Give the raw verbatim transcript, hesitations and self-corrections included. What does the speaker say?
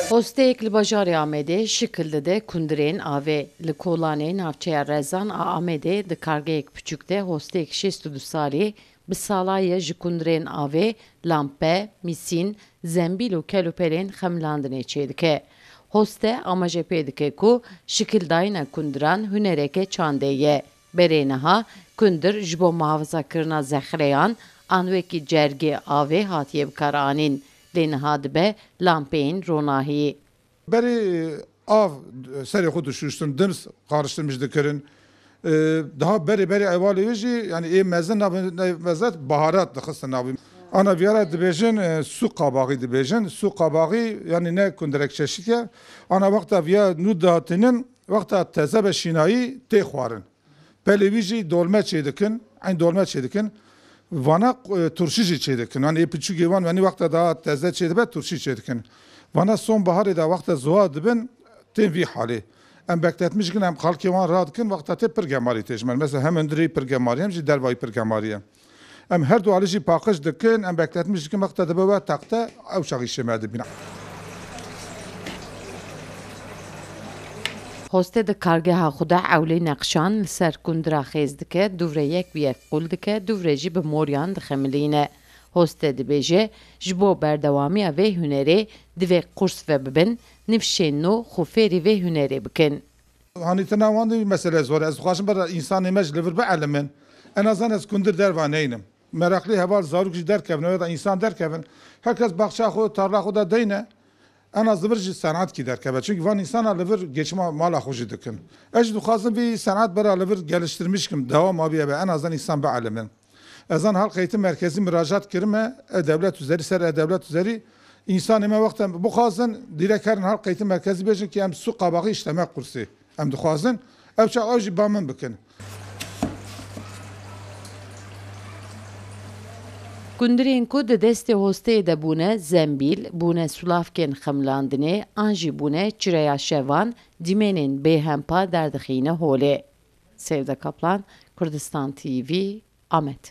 Hosteyek li bajarê Amedê şikil dide kundirên avê. Li kolanê navçeya Rezan a Amedê di kargeyek piçûk de hosteyek şêst û du salî bi salaye ji kundirên avê, lampe, mîsîn, zembîl û kelûpelên xemilandinê çêdike. Hoste amaje pê dike ku şikildayîna kundiran hunereke çandê ye. Berê niha kundir ji bo muhafazakirina zexreyan an wekî cergê avê hatiye bikaranîn, lê niha dibe lampeyên ronahî. Berê av serê xwe dişuştin, dims qariştirmiş dikirin. Ee, Daha berê berê ewalê wê jî, yani ê mezin navê, ne mezin, baharat dixistin navê. Ana viyara dibêjin, e, sû qabaxî dibêjin. Sû qabaxî, yani ne kundirek çeşît ye. Ana wexta viya nû dihatinin, wexta teze be şînayî tê xwarin. Pelê wî jî dolme çêdikin, eyn dolme çêdikin. Vana, e, turşî jî çêdikin. Yani ê piçûkê wan, yani wexta daha teze çêdibe, turşî çêdikin. Vana sonbaharê de wexta ziwa dibin, tên vî halê. Em bekletmiş dikin, em xalkê wan radikin, wexta tê pir gemarî tê ji me. Mesela hem hundirê pir gemarî, hem jî dervayî pir gemarî ye. Em her du alî jî paqij dikin, em bekletmiş dikin, wexta dibe we texte, ew çaxî şê me dibîne. Hoste di kargeha xwe de ewlê neqşan li ser kundira xêz dike, dûvre yek bi yek qul dike, dûvre jî bi moriyan dixemilîne. Hoste dibêje, ji bo berdewamiya vê hunerê divê qurs vebibin, nifşên nû xwe fêrî vê hunerê bikin. Hanîtina wan de mesele zor e. Ez dixwazim bera însanê me ji li vir bielimin. En azan ez kundir derva neynim. Meraqlî heval zarok jî derkevin, ya da însan derkevin. Her kes baxça xwe, tarla xwe de deyne. En az li vir jî senatkî derkeve. Çünkü van însana li vir geçima mala xwe jî dikin. Ez jî dixwazim vî senat bera li vir geliştirmiş kim, dewam abiye be. En azan însan bielimin. Ez an halk eğitim merkezî miracat kirime, e dewlet üzeri, ser e dewlet üzeri. Însanê me wexta bixwazin, direkt herin halk eğitim merkezî bêjin ki em sû qabaxî îşlemek qursî. Em dixwazin, ew çax ew jî ba min bikin. Kundirên ku di destê hosteyê de bûne, zembîl, bûne sulavkên xemilandinê, an jî bûne çireya şevan, dîmenên bêhempa derdixîne holê. Sevda Kaplan, Kurdistan T V, Amed.